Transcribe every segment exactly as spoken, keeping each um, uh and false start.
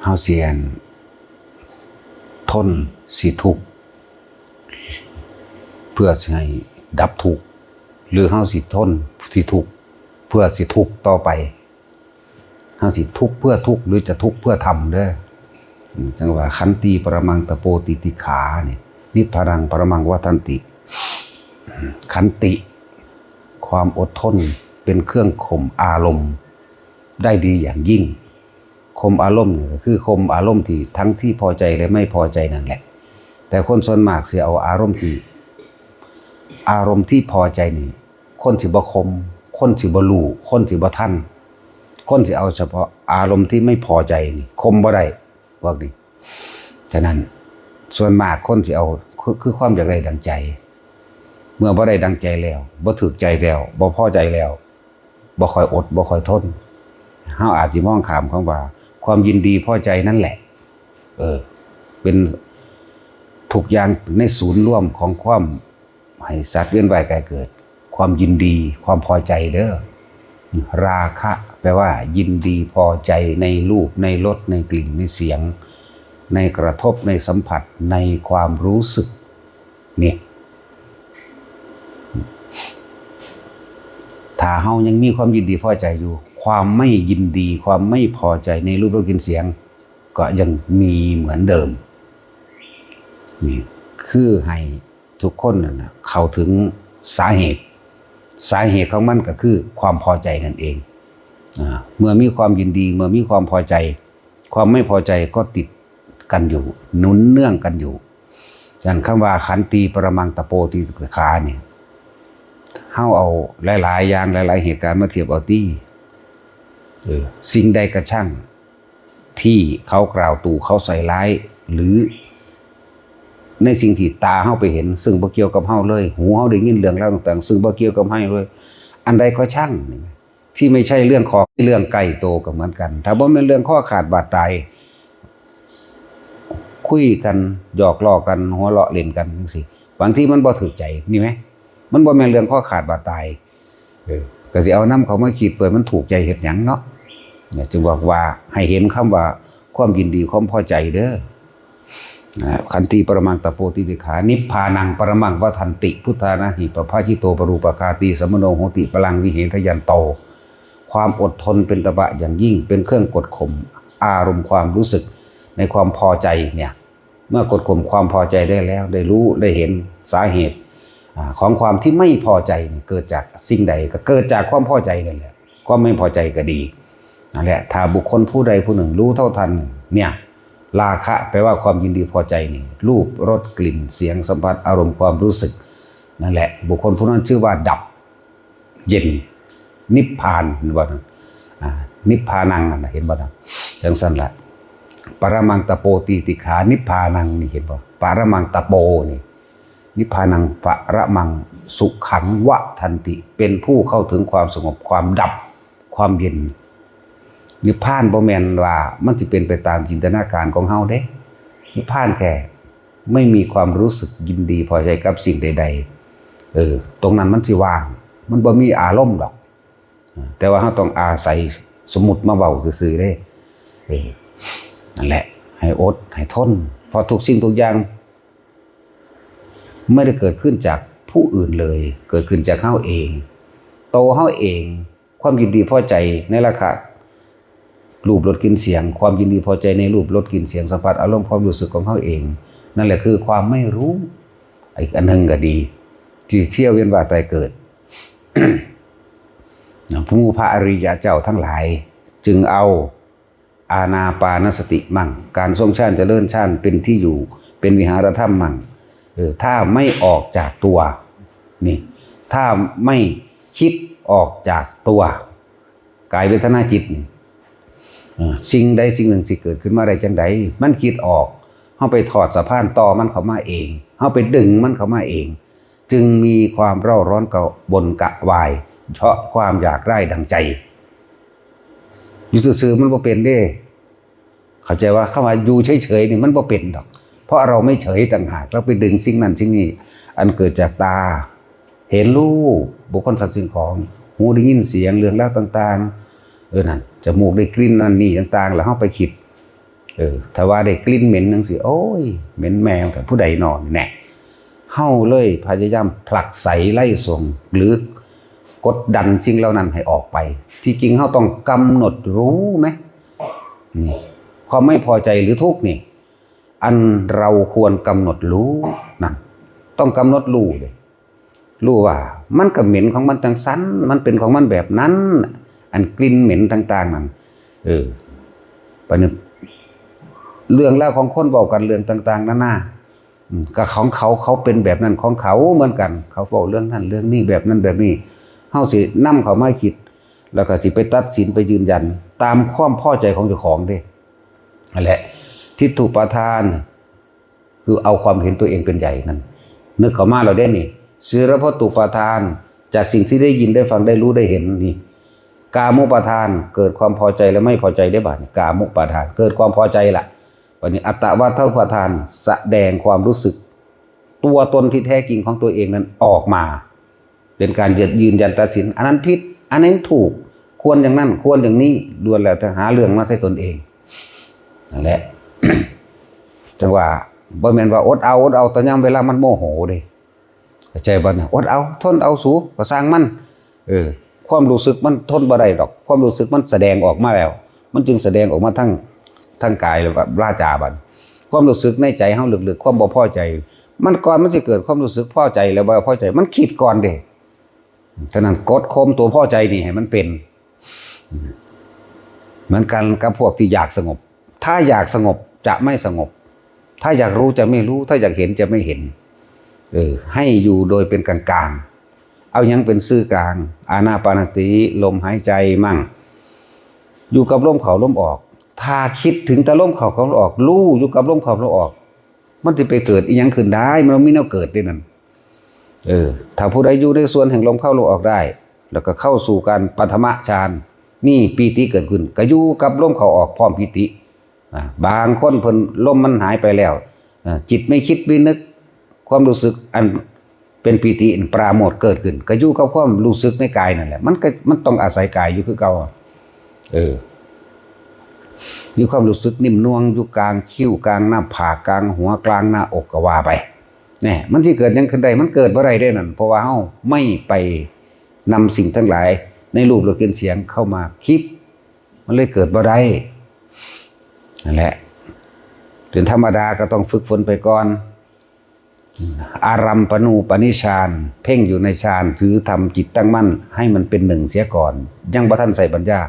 เฮาสิอันทนสิทุกข์ เพื่อสิให้ดับทุกข์ หรือเฮาสิทนสิทุกข์ เพื่อสิทุกข์ต่อไป เฮาสิทุกข์เพื่อทุกข์ หรือจะทุกข์เพื่อธรรมเด้อ อืม จั่งว่า ขันติปรมังตะโปติติขานี่ นิพพานังปรมังวัฏฏันติ ขันติ ความอดทนเป็นเครื่องข่มอารมณ์ได้ดีอย่างยิ่ง ข่มอารมณ์นี่ก็คือข่มอารมณ์ที่ทั้งที่พอใจและไม่พอใจนั่นแหละ แต่คนส่วนมากสิเอาอารมณ์ที่ อารมณ์ที่พอใจนี่ คนสิบ่ข่ม คนสิบ่รู้ คนสิบ่ทัน คนสิเอาเฉพาะอารมณ์ที่ไม่พอใจนี่ ข่มบ่ได้ พวกนี้ ฉะนั้นส่วนมากคนสิเอา คือ คือความอยากได้ดังใจ เมื่อบ่ได้ดังใจแล้ว บ่ถูกใจแล้ว บ่พอใจแล้ว บ่ค่อยอด บ่ค่อยทน เฮาอาจสิมองข้ามคำว่า ความยินดีพอใจนั่นแหละ เออ เป็นทุกอย่างในศูนย์รวมของความให้สัตว์เวียนว่ายเกิด ความยินดี ความพอใจเด้อ ราคะ แปลว่ายินดีพอใจในรูป ในรส ในกลิ่น ในเสียง ในกระทบ ในสัมผัส ในความรู้สึก นี่ ถ้าเฮายังมีความยินดีพอใจอยู่ ความไม่ยินดี ความไม่พอใจในรูปรสกลิ่นเสียง ก็ยังมีเหมือนเดิม นี่ คือให้ทุกคนนั่นน่ะเข้าถึงสาเหตุ สาเหตุของมันก็คือความพอใจนั่นเอง อ่า เมื่อมีความยินดี เมื่อมีความพอใจ ความไม่พอใจก็ติดกันอยู่ หนุนเนื่องกันอยู่ ฉะนั้นคำว่าขันติปรมังตะโปติติขาเนี่ย เฮาเอาหลายๆ อย่าง หลายๆ เหตุการณ์มาเทียบเอาติ เออ สิ่งใดก็ช่าง ที่เขากล่าวตู่เขาใส่ร้าย หรือในสิ่งที่ตาเฮาไปเห็น ซึ่งบ่เกี่ยวกับเฮาเลย หูเฮาได้ยินเรื่องราวต่างๆ ซึ่งบ่เกี่ยวกับเฮาเลย อันใดก็ช่าง ที่ไม่ใช่เรื่องของ เรื่องใกล้ตัวก็เหมือนกัน ถ้าบ่แม่นเรื่องคอขาดบาดตาย คุยกัน หยอกล้อกัน หัวเราะเล่นกันจั่งซี้ บางทีมันบ่ถูกใจ นี่ไหม มันบ่แม่นเรื่องคอขาดบาดตาย เออ ก็สิเอานำเขามาคิด เพื่อมันถูกใจเฮ็ดหยังเนาะ เนี่ย จึงบอกว่าให้เห็นคำว่าความยินดี ความพอใจเด้อ อ่า ขันติปรมังตะโปติติขา นิพพานังปรมังวัฏฏันติ พุทธานะหิปภาชิโตปรูปคาติ สมโนโหติปรังวิเหทยันโต ความอดทนเป็นตบะอย่างยิ่ง เป็นเครื่องกดข่มอารมณ์ความรู้สึกในความพอใจเนี่ย เมื่อกดข่มความพอใจได้แล้ว ได้รู้ ได้เห็นสาเหตุ อ่า ของความที่ไม่พอใจเนี่ย เกิดจากสิ่งใด ก็เกิดจากความพอใจนั่นแหละ ความไม่พอใจก็ดี นั่นแหละ ถ้าบุคคลผู้ใดผู้หนึ่งรู้เท่าทัน เนี่ย ราคะ แปลว่าความยินดีพอใจนี่ รูป รส กลิ่น เสียง สัมผัส อารมณ์ ความรู้สึก นั่นแหละ บุคคลผู้นั้นชื่อว่าดับ เย็น นิพพาน เห็นบ่นะ อ่า นิพพานังนั่นน่ะ เห็นบ่นะ จั่งซั่นล่ะ ปรมังตะโปติติขา นิพพานังนี่ เห็นบ่ ปรมังตะโปนี่ นิพพานังปรมังสุขังวัฏฏันติ เป็นผู้เข้าถึงความสงบ ความดับ ความเย็น นิพพานบ่แม่นว่ามันสิเป็นไปตามจินตนาการของเฮาเด้ นิพพานแค่ไม่มีความรู้สึกยินดีพอใจกับสิ่งใดๆ เออ ตรงนั้นมันสิว่าง มันบ่มีอารมณ์ดอก แต่ว่าเฮาต้องอาศัยสมมุติมาเว้าซื่อๆ เด้ เออ นั่นแหละ ให้อด ให้ทน เพราะทุกสิ่งทุกอย่าง ไม่ได้เกิดขึ้นจากผู้อื่นเลย เกิดขึ้นจากเฮาเอง โตเฮาเอง ความยินดีพอใจในราคะ รูป รส กลิ่น เสียง ความยินดีพอใจในรูป รส กลิ่น เสียง สัมผัส อารมณ์ ความรู้สึกของเฮาเอง นั่นแหละคือความไม่รู้ อีกอันหนึ่งก็ดี ที่เที่ยวเวียนว่ายตายเกิด นะ หมู่พระอริยะเจ้าทั้งหลาย จึงเอาอานาปานสติมั่ง การทรงฌานเจริญฌานเป็นที่อยู่ เป็นวิหารธรรมมั่ง เออ ถ้าไม่ออกจากตัว นี่ ถ้าไม่คิดออกจากตัว กายเวทนาจิตนี่ เออ สิ่งใดสิ่งหนึ่งสิเกิดขึ้นมาได้จังใด มันคิดออก เฮาไปถอดสะพานต่อมันเข้ามาเอง เฮาไปดึงมันเข้ามาเอง จึงมีความเร่าร้อนกระวนกระวาย เพราะความอยากได้ดังใจ อยู่ซื่อๆ มันบ่เป็นเด้ เข้าใจว่าคำว่าอยู่เฉยๆ นี่มันบ่เป็นดอก เพราะเราไม่เฉยต่างหาก เราไปดึงสิ่งนั้นสิ่งนี้ อันเกิดจากตา เห็นรูป บุคคลสัตว์สิ่งของ หูได้ยินเสียงเรื่องราวต่างๆ เออ นั่น จมูกได้กลิ่นนั่นนี่ต่างๆ แล้วเฮาไปคิด เออ ถ้าว่าได้กลิ่นเหม็นจังซี่ โอ้ย เหม็นแมว แต่ผู้ใดนอนแน่ เฮาเลยพยายามผลักไสไล่ส่ง หรือกดดันสิ่งเหล่านั้นให้ออกไป ที่จริงเฮาต้องกำหนดรู้ไหม นี่ ความไม่พอใจหรือทุกข์นี่ อันเราควรกำหนดรู้นั่น ต้องกำหนดรู้เลย รู้ว่ามันก็เหม็นของมันจังซั่น มันเป็นของมันแบบนั้น อันกลิ่นเหม็นต่างๆ นั่น เออ บัดนี้ เรื่องราวของคนเว้ากันเรื่องต่างๆ นานา อืม ก็ของเขา เขาเป็นแบบนั้นของเขาเหมือนกัน เขาเว้าเรื่องนั้นเรื่องนี้แบบนั้นแบบนี้ เฮาสินำเขามาคิด แล้วก็สิไปตัดสินไปยืนยัน ตามความพอใจของเจ้าของเด้ นั่นแหละ ทิฏฐุปาทาน คือเอาความเห็นตัวเองเป็นใหญ่นั่น นึกเข้ามาแล้วเด้นี่ สีลพัตตุปาทาน จากสิ่งที่ได้ยินได้ฟังได้รู้ได้เห็นนี่ กามุปาทาน เกิดความพอใจและไม่พอใจได้บาดนี้ กามุปาทาน เกิดความพอใจละ วันนี้อัตตวัฏฏุปาทาน แสดงความรู้สึก ตัวตนที่แท้จริงของตัวเองนั้นออกมา เป็นการยืนยันตัดสิน อันนั้นผิด อันนี้ถูก ควรอย่างนั้น ควรอย่างนี้ ล้วนแล้วแต่หาเรื่องมาใส่ตนเอง นั่นแหละ จังว่า บ่แม่นว่าอดเอา อดเอา แต่ยามเวลามันโมโหเด้ เข้าใจบ่นะ อดเอา ทนเอาสู ก็ซ่างมัน เออ ความรู้สึกมันทนบ่ได้ดอก ความรู้สึกมันแสดงออกมาแล้ว มันจึงแสดงออกมาทาง ทางกายและวาจาบัด ความรู้สึกในใจเฮาลึกๆ ความบ่พอใจ มันก่อนมันสิเกิดความรู้สึกพอใจและบ่พอใจ มันคิดก่อนเด้ ฉะนั้นกดข่มตัวพอใจนี่ให้มันเป็น เหมือนกันกับพวกที่อยากสงบ ถ้าอยากสงบจะไม่สงบ ถ้าอยากรู้จะไม่รู้ ถ้าอยากเห็นจะไม่เห็น เออ ให้อยู่โดยเป็นกลางๆ เอาหยังเป็นซื่อกลาง อานาปานสติ ลมหายใจมั่ง อยู่กับลมเข้าลมออก ถ้าคิดถึงแต่ลมเข้าลมออก รู้อยู่กับลมเข้าลมออก มันสิไปเกิดอิหยังขึ้นได้ มันบ่มีแนวเกิดเด้นั่น เออ ถ้าผู้ใดอยู่ในส่วนแห่งลมเข้าลมออกได้ แล้วก็เข้าสู่การปฐมฌาน มีปีติเกิดขึ้น ก็อยู่กับลมเข้าออกพร้อมปีติ อ่า บางคนเพิ่นลมมันหายไปแล้ว อ่า จิตไม่คิดไม่นึก ความรู้สึกอันเป็นปีติปราโมทย์เกิดขึ้น ก็อยู่กับความรู้สึกในกายนั่นแหละ มันก็ มันต้องอาศัยกายอยู่คือเก่า เออ มีความรู้สึกนิ่มนวลอยู่กลางคิ้ว กลางหน้าผาก กลางหัว กลางหน้าอก ก็ว่าไป แน่ มันสิเกิดหยังขึ้นได้ มันเกิดบ่ได้เด้นั่น เพราะว่าเฮาไม่ไปนำสิ่งทั้งหลายในรูปรสกลิ่นเสียงเข้ามาคิด มันเลยเกิดบ่ได้ นั่นแหละ เป็นธรรมดาก็ต้องฝึกฝนไปก่อน อารัมปณูปนิชฌาน เพ่งอยู่ในฌาน ถือทำจิตตั้งมั่นให้มันเป็นหนึ่งเสียก่อน ยังบ่ทันใส่ปัญญา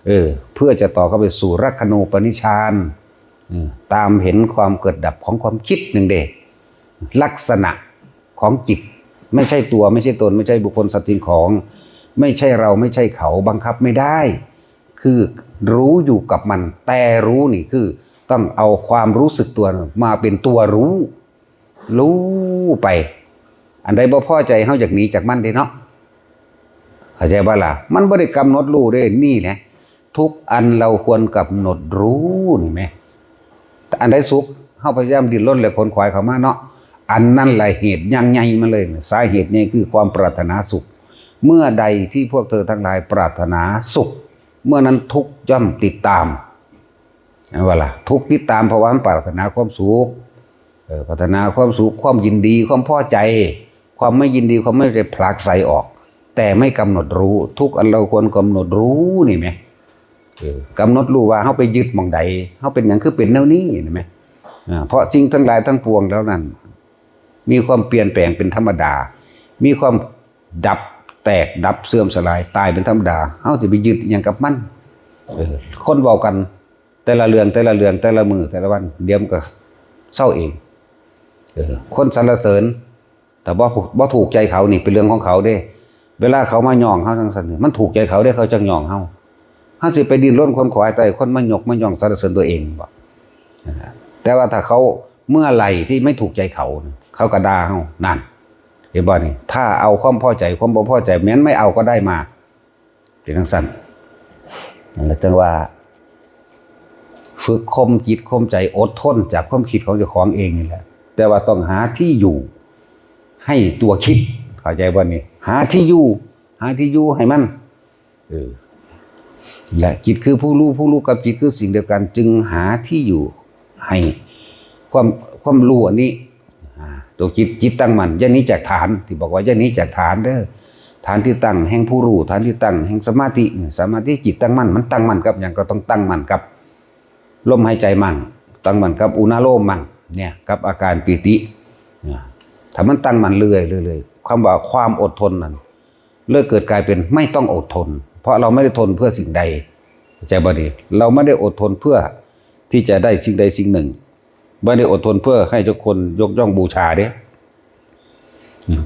เออ เพื่อจะต่อเข้าไปสู่รักขณูปนิชฌาน เออ ตามเห็นความเกิดดับของความคิดนั่นเด้ ลักษณะของจิต ไม่ใช่ตัว ไม่ใช่ตน ไม่ใช่บุคคลสัตว์สิ่งของ ไม่ใช่เรา ไม่ใช่เขา บังคับไม่ได้ คือรู้อยู่กับมัน แต่รู้นี่คือต้องเอาความรู้สึกตัวมาเป็นตัวรู้ รู้ไป อันใดบ่พอใจเฮาอยากหนีจากมันเด้เนาะ เข้าใจบ่ล่ะ มันบ่ได้กำหนดรู้เด้ นี่แหละ ทุกอันเราควรกำหนดรู้นี่แหม อันใดสุข เฮาพยายามดิ้นรนและขนขวายเข้ามาเนาะ อันนั้นแหละเหตุอย่างใหญ่มาเลย สาเหตุใหญ่คือความปรารถนาสุข เมื่อใดที่พวกเธอทั้งหลายปรารถนาสุข เมื่อนั้นทุกข์ย่อมติดตาม เห็นบ่ล่ะ ทุกข์ติดตาม เพราะว่ามันปรารถนาความสุข เออ ปรารถนาความสุข ความยินดี ความพอใจ ความไม่ยินดี ความไม่พอใจผลักไสออก แต่ไม่กำหนดรู้ ทุกอันเราควรกำหนดรู้นี่แหม เออ กำหนดรู้ว่าเฮาไปยึดหม่องใด เฮาเป็นหยังคือเป็นแนวนี้ เห็นไหม อ่า เพราะสิ่งทั้งหลายทั้งปวงแล้วนั้น มีความเปลี่ยนแปลงเป็นธรรมดา มีความดับแตกดับเสื่อมสลายตายเป็นธรรมดา เฮาสิไปยึดหยังกับมัน เออ คนเว้ากัน แต่ละเรื่อง แต่ละเรื่อง แต่ละมื้อ แต่ละวัน เดี๋ยวมันก็เซาเอง เออ คนสรรเสริญ แต่บ่ บ่ถูกใจเขานี่เป็นเรื่องของเขาเด้ เวลาเขามาย่องเฮาจังซั่นนี่ มันถูกใจเขาเด้ เขาจังย่องเฮา เฮาสิไปดิ้นรนขวนขวายแต่คนมายกมาย่องสรรเสริญตัวเองบ่ แต่ว่าถ้าเขาเมื่อไหร่ที่ไม่ถูกใจเขา เขาก็ด่าเฮา นั่น เห็นบ่นี่ ถ้าเอาความพอใจ ความบ่พอใจ แม้นไม่เอาก็ได้มา เป็นจังซั่น นั่นแหละจังว่า ฝึกข่มจิตข่มใจ อดทนจากความคิดของเจ้าของเองนี่แหละ แต่ว่าต้องหาที่อยู่ให้ตัวคิด เข้าใจบ่นี่ หาที่อยู่ หาที่อยู่ให้มัน เออ และจิตคือผู้รู้ ผู้รู้กับจิตคือสิ่งเดียวกัน จึงหาที่อยู่ให้ความความรู้อันนี้ อ่า ตัวจิต จิตตั้งมั่น อย่าหนีจากฐาน ที่บอกว่าอย่าหนีจากฐานเด้อ ฐานที่ตั้งแห่งผู้รู้ ฐานที่ตั้งแห่งสมาธิเนี่ย สมาธิ จิตตั้งมั่น มันตั้งมั่นกับหยัง ก็ต้องตั้งมั่นกับลมหายใจมั่ง ตั้งมั่นกับอุณาโลมมั่ง เนี่ย กับอาการปีติ อ่า ถ้ามันตั้งมั่นเรื่อยๆ เรื่อยๆ คำว่าความอดทนนั่น เลยเกิดกลายเป็นไม่ต้องอดทน เพราะเราไม่ได้ทนเพื่อสิ่งใด เข้าใจบ่นี่ เราไม่ได้อดทนเพื่อที่จะได้สิ่งใดสิ่งหนึ่ง ไม่ได้อดทนเพื่อให้ทุกคนยกย่องบูชาเด้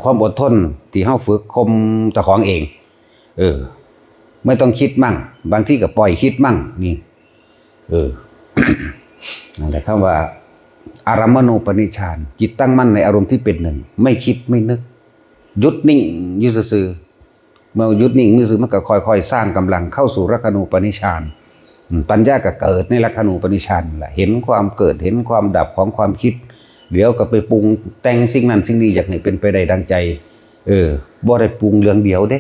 ความอดทนที่เฮาฝึกข่มเจ้าของเอง เออ ไม่ต้องคิดมั่ง บางทีก็ปล่อยคิดมั่ง นี่ เออ นั่นแหละคำว่า อารมณูปนิชฌาน จิตตั้งมั่นในอารมณ์ที่เป็นหนึ่ง ไม่คิดไม่นึก หยุดนิ่งอยู่ซื่อๆ เมื่อหยุดนิ่งอยู่ซื่อ มันก็ค่อยๆ สร้างกำลังเข้าสู่ลักขณูปนิชฌาน อืม ปัญญาก็เกิดในลักขณูปนิชฌานนั่นแหละ เห็นความเกิด เห็นความดับของความคิด เดี๋ยวก็ไปปรุงแต่งสิ่งนั้นสิ่งนี้ อยากให้เป็นไปได้ดังใจ เออ บ่ได้ปรุงเรื่องเดียวเด้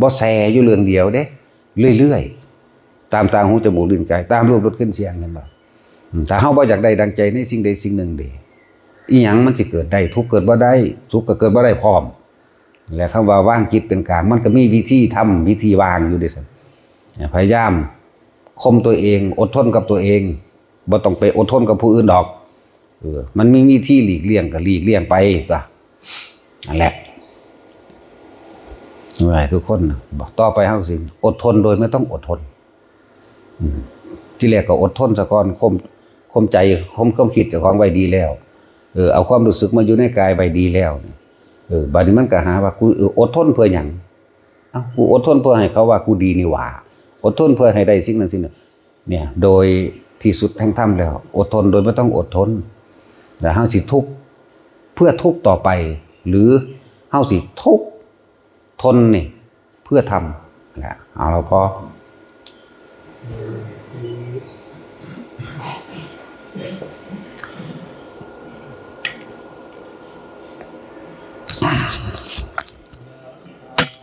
บ่แช่อยู่เรื่องเดียวเด้ เรื่อยๆ ตามตาหูจมูกลิ้นกาย ตามรูปรสกลิ่นเสียง เห็นบ่ อืม ถ้าเฮาบ่อยากได้ดังใจในสิ่งใดสิ่งหนึ่งเด้ อีหยังมันสิเกิดได้ ทุกข์เกิดบ่ได้ สุขก็เกิดบ่ได้พร้อม และคำว่าวางจิตเป็นกลาง มันก็มีวิธีทำ วิธีวางอยู่เด้ซั่น พยายามข่มตัวเอง อดทนกับตัวเอง บ่ต้องไปอดทนกับผู้อื่นดอก เออ มันมีวิธีหลีกเลี่ยงก็หลีกเลี่ยงไปตั๊ว นั่นแหละ ว่าให้ทุกคนนะ บอกต่อไปเฮาสิอดทนโดยไม่ต้องอดทน อืม ที่แรกก็อดทนซะก่อน ข่ม ข่มใจ ข่มความคิดเจ้าของไว้ดีแล้ว เออ เอาความรู้สึกมาอยู่ในกายไว้ดีแล้ว เออ บัดนี้มันก็หาว่า กู เออ อดทนเพื่อหยัง เอ้า กูอดทนเพื่อให้เขาว่ากูดีนี่หว่า อดทนเพื่อให้ได้สิ่งนั้นสิ่งนั้น เนี่ย โดยที่สุดแห่งธรรมแล้ว อดทนโดยไม่ต้องอดทน แล้วเฮาสิทุกข์เพื่อทุกข์ต่อไป หรือเฮาสิทุกข์ทนนี่ เพื่อธรรม นะ เอาละพอ